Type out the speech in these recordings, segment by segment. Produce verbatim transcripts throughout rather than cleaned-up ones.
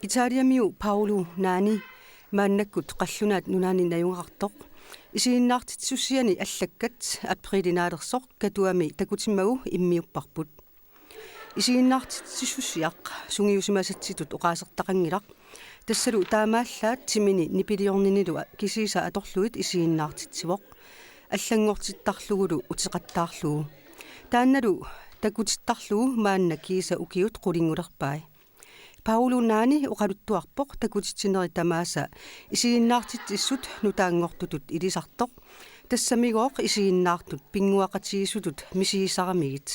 Italiamiu Paolo Nani maannakkut qallunaat nunaanni najugaqartoq isiginnaartitsisussiani allakkat apriilinaalersoq Katuami takutimmagu immiupparput. Isiginnaartitsisussiaq sungiusimasatsitut oqaasertaqanngilaq. Tassalu taamaallaat timini nipiliorninilu kisiisa atorlugit isiginnaartitsivoq. Allanngortittarlugulu uteqattaarlugu. Taannalu takutittarlugu maanna kiisa ukiut qulinngulerpai. Paolo Nani oqaluttuarpoq takutitsinerit tamaasa isiginnaartitsissut nutaanngortutut ilisartoq. Tassamigooq isiginnaartut pinnguaqatigiissutut misigisaramigit.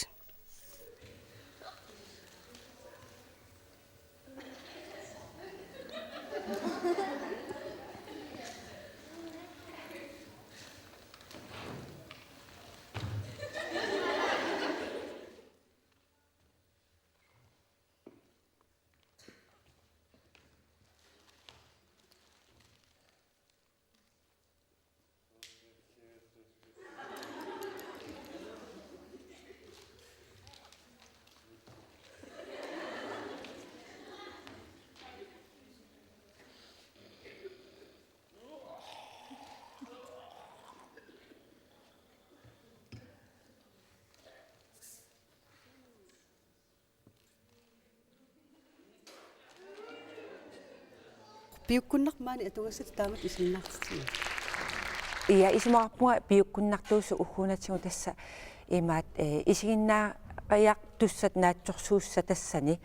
Piukkunnarpoq maani atugassat taamatut isiginnaartitsineq. Ia, isumaqarpunga piukkunnartuusoq ugguuna tigusa tassa imaat, eh, isiginnaariartussat naatsorsuussat tassani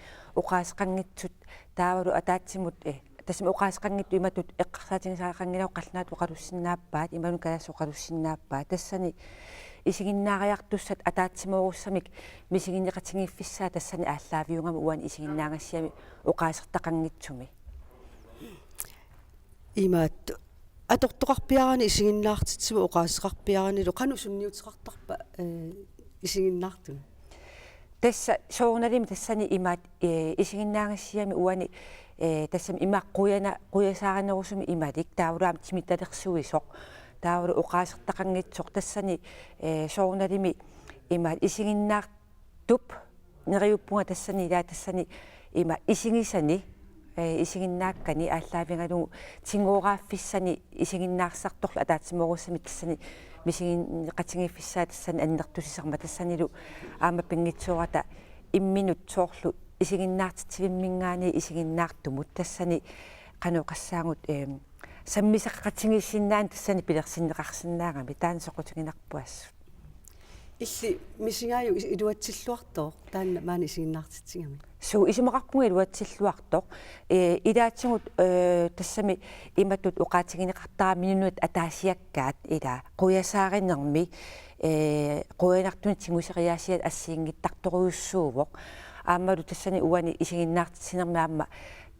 oqaaseqanngitsut taavalu ataatsimut, eh, tassami oqaaseqanngitsut imatut eqqarsaatigisariaqanngilagut qallunaatut oqalussinnaappaat, imaluunniit kalaallisut oqalussinnaappaat. Tassani isiginnaariartussat ataatsimoorussamik misigineqatigiiffissaat tassani aallaaviugami uani isiginnaagassiami oqaasertaqanngitsumi. Imaattoq atortoqarpiarani isiginnaartitsivoq oqaaseqarpiaranilu qanoq sunniuteqartarpa, eh, isiginnaartunut? Tassa soorunalimi tassani imaat, eh, isiginnaagassiami uani, eh, tassami ima qujana-, qujasaarinerusumik imalik taavalu aamma timitalersuisoq. Taavalu oqaasertaqanngitsoq tassani, eh, soorunalimi imaat isiginnaartup neriuppunga tassani ilaa tassani ima isigisani, eh, isiginnaakkani aallaavigalugu tigooraaffiissani isiginnaarsartorlu ataatsimoorussamik tassani misigineqatigiiffissaat tassani annertusisarmat tassanilu aamma pinngitsoorata imminut soorlu isiginnaartitsivimminngaanniit isiginnaartumut tassani qanoq oqassaagut, eh, sammisaqatigiissinnaaneq tassani pilersinneqarsinnaagami taanna soqutiginarpoq assut. Illit misigaajuk is-, iluatsilluartoq taanna maani isiginnaartitsigami? Suu, isumaqarpunga iluatsilluartoq. Eh, ilaatigut, eh, tassami imatut oqaatigineqartarami minunut ataasiakkaat ilaa qujasaarinermi, eh, qujanartumik tiguseriaasiat assigiinngittartorujussuuvoq. Aammalu tassani uani isiginnaartitsinermi aamma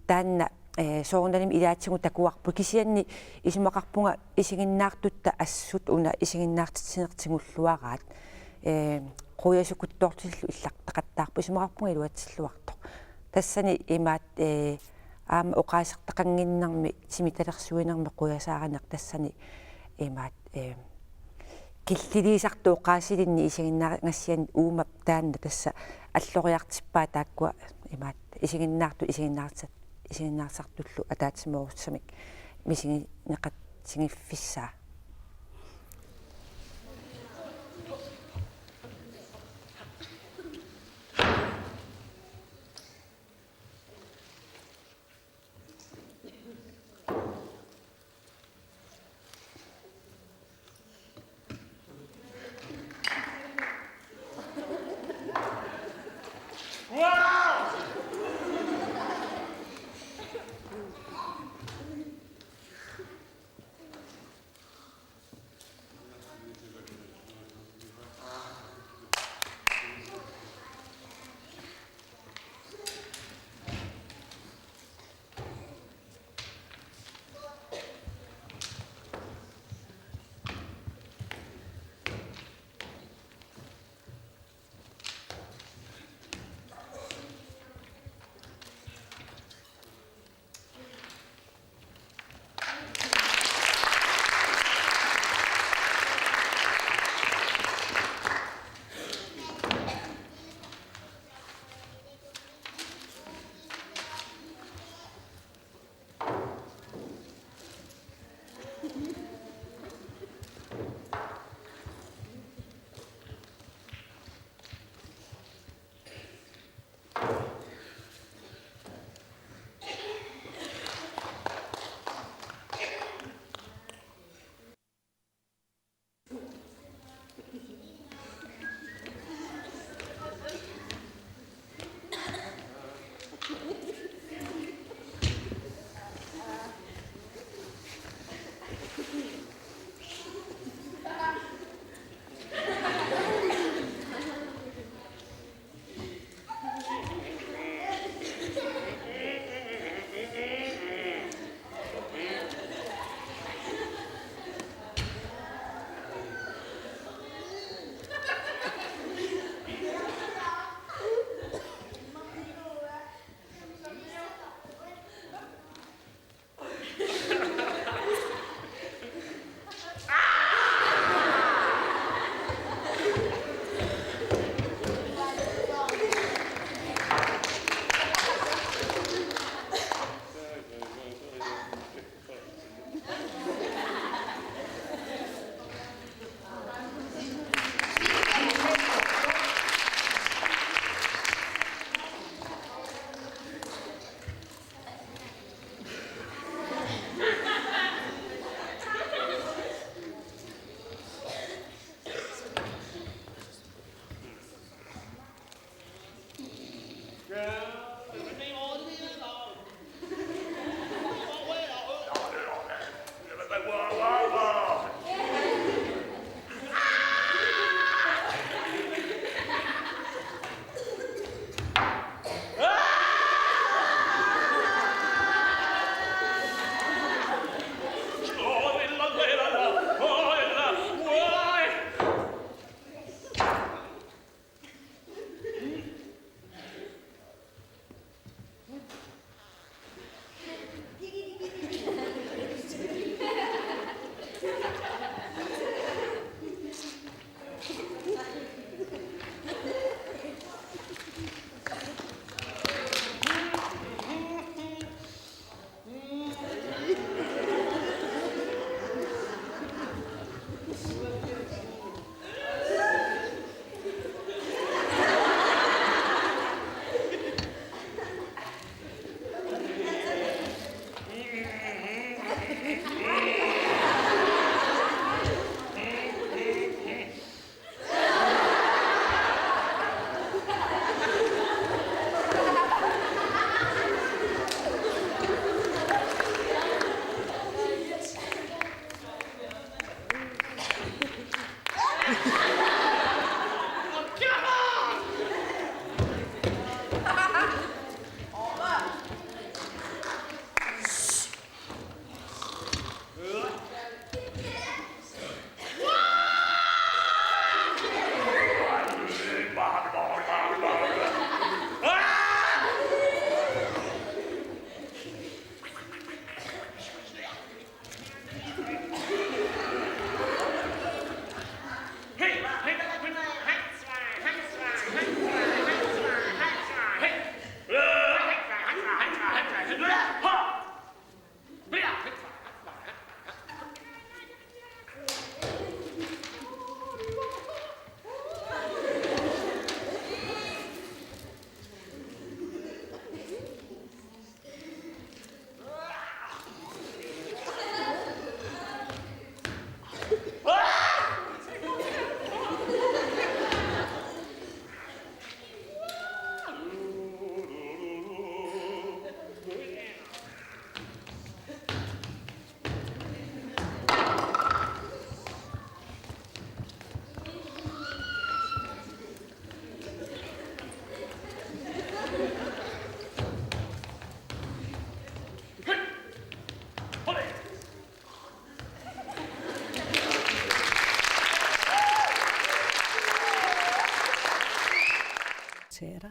taanna, eh, soorunalimi ilaatigut takuarput kisianni isumaqarpunga isiginnaartutta assut una isiginnaartitsineq tigulluaraat, eh, qujasukuttoortillu illarteqattaarpoq isumaqarpunga iluatsilluartoq. Tassani imaat, eh, aamma oqaasertaqannginnermi timitalersuinermi qujasaarineq tassani imaat, eh, killiliisartoq oqaasilinnik isiginnaagassianit uumap taanna tassa alloriartippaa taakkua imaat isiginnaartut isiginnaarsa-, isiginnaarsartullu ataatsimoorussamik misigineqatigiiffissaa. Teater.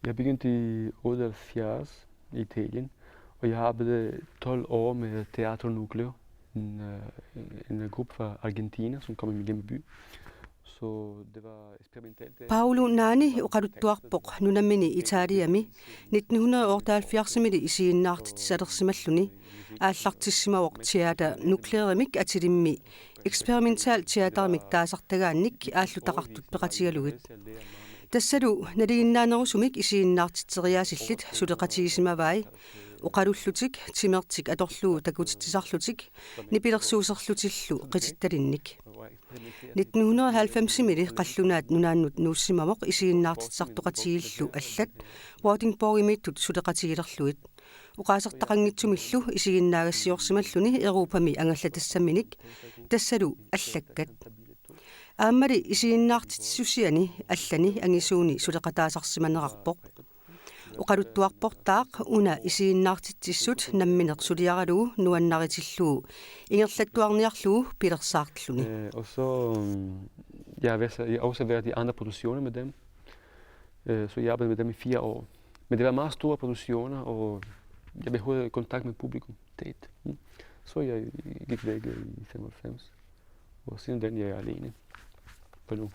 Jeg begyndte i otteoghalvfjerds i Italien, og jeg har arbejdet tolv år med Teatro Nucleo, en, øh, en, en gruppe fra Argentina, som kom i min hjemby. Så det var eksperimentalt. Paolo Nani oqaluttuarpoq nunammini Italiami nitten hundrede otteoghalvfjerds-imili isiginnaartitsisalersimalluni aallartissimavoq Teater Nuclearimik atilimmi eksperimental teaterimik taasartagaannik aallutaqartut peqatigalugit. Tassalu nalinginnaanerusumik isiginnaartitseriaasillit suleqatigisimavai, oqalullutik, timertik atorlugu takutitsisarlutik, nipilersuuserlutillu qitittalinnik. Nitten hundrede og halvfems-imili qallunaat nunaannut nuussimavoq isiginnaartitsisartoqatigiillu allat Vordingborgimiittut suleqatigilerlugit. Oqaasertaqanngitsumillu isiginnaagassiorsimalluni Europami angallatassaminnik, tassalu allakkat. Aammali isiginnaartitsissusiani allani angisuuni suleqataasarsimanerarpoq. Oqaluttuarportaaq una isiginnaartitsissut nammineq suliaralugu nuannaritillugu ingerlattuarniarlugu pilersaarluni. Eh, og så, mm, jeg har været, jeg har også været i andre produktioner med dem. Øh, så jeg arbejdede med dem i fire år. Men det var meget store produktioner, og jeg behøvede kontakt med publikum. Det. Mm. Så jeg gik væk, øh, i femoghalvfems. Og siden den, jeg er alene. For nu.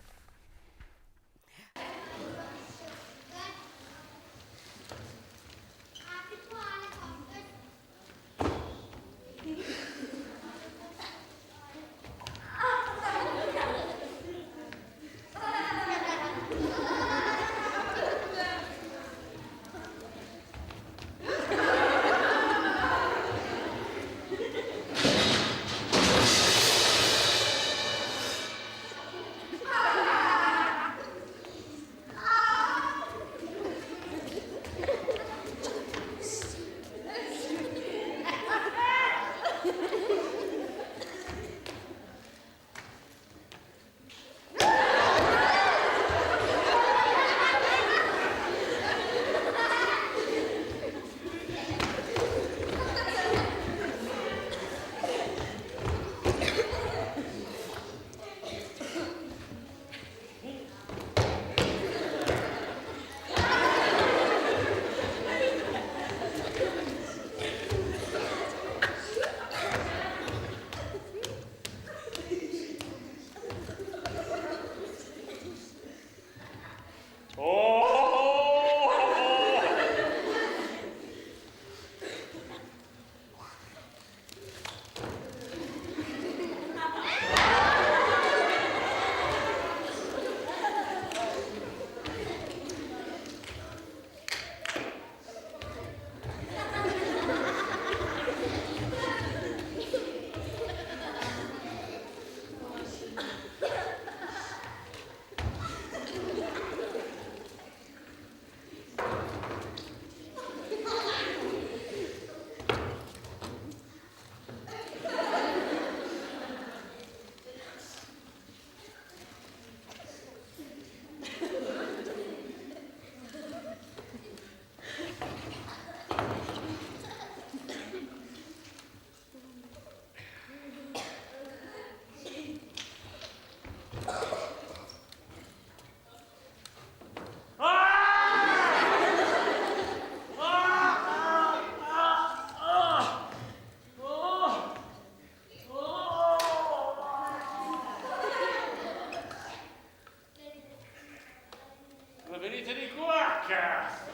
Venite di qua, cazzo!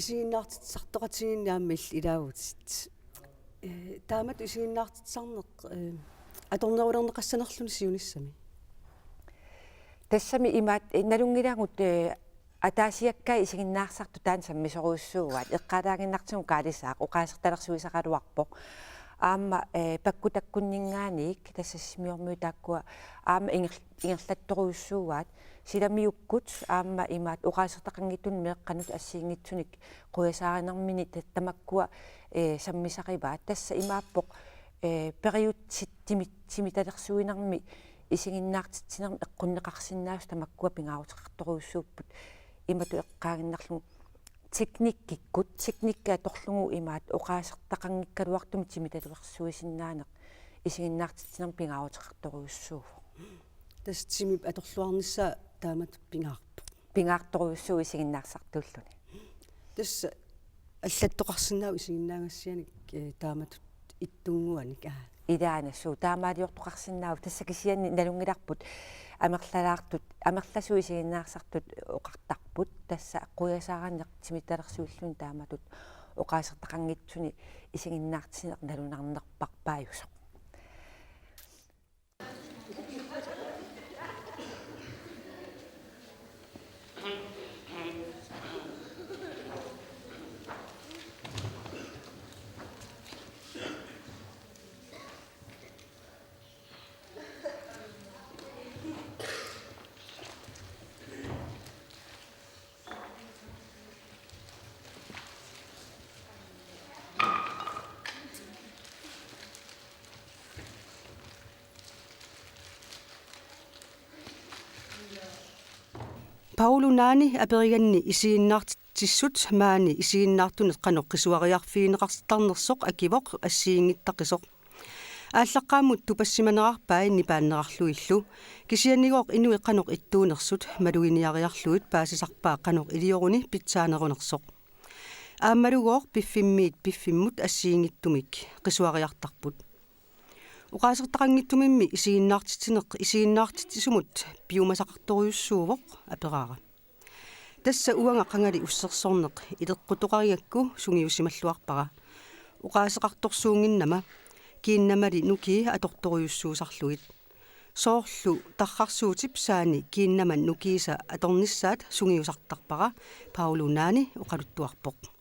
Isiginnaartitsisartoqatigiinni aamma illit ilaavutit. Ee, taamatut isiginnaartitsisarneq, ee, atornerulerneqassanerluni siunissami. Tassami imaat, ee, nalunngilagut, ee, ataasiakkaat isiginnaarsartut taanna sammisorujussuuaat, eqqaalaaginnartigu Kaalisaaq oqaasertalersuisaraluarpoq. Aamma, ee, pakkutakkunninngaanniit tassa Sisimiormiut taakkua aamma inger-, ingerlattorujussuuaat, silamiukkut aamma imaat oqaasertaqanngitsunik meeqqanut assigiinngitsunik quiasaarinermini ta-, tamakkua, ee, sammisarivaat. Tassa imaappoq, ee, periutsit timi-, timitalersuinermi isiginnaartitsinermi eqqunneqarsinnaasut tamakkua pingaaruteqartorujussuupput. Imatut eqqaaginnarlugu teknikkikkut, teknikki atorlugu imaat oqaasertaqanngikkaluartumik timitalersuisinnaaneq isiginnaartitsinermi pingaaruteqartorujussuuvoq. Tassa timip atorluarnissaa taamatut pingaarpoq. Pingaartorujussuuvoq isiginnaarsartuulluni. Tassa allattoqarsinnaavoq isiginnaagassianik eh, taamatut ittunnguanik, aa. Ilaannassuu taamaaliortoqarsinnaavoq, tassa kisianni nalunngilarput amerlalaartut, amerlasuut isiginnaartartut oqartarput, tassa quiasaaraanni timittalersuilluni taamatut oqaasertaqanngitsuni isiginnaartitsineq nalunarnerparpaajusoq. Paulu Naani aperiganni isiginnaartitsissut maani isiginnaartunik qanoq qisuariarfigineqartarnersoq akivoq assigiinngittaqisoq. Aallaqqaammut tupassimanerarpai nipaannerarlugillu. Kisiannigooq inuit qanoq ittuunersut maluginiariarlugit paasisarpaa qanoq ilioruni pitsaanerunersoq. Aammalugooq piffimmiit piffimmut assigiinngitsumik qisuariartarput. Oqaasertaqanngitsumimmi isiginnaartitsineq isiginnaartitsisumut piumasaqartorujussuuvoq, aperaara. Tassa uanga qangali ussersorneq ileqqutoqarigakku sungiusimalluarpara. Oqaaseqartorsuunnginnama kiinnamali nukii atortorujussuusarlugit. Soorlu tarrarsuutip saani kiinnama nukiisa atornissaat sungiusartarpara, Paulu Naani oqaluttuarpoq.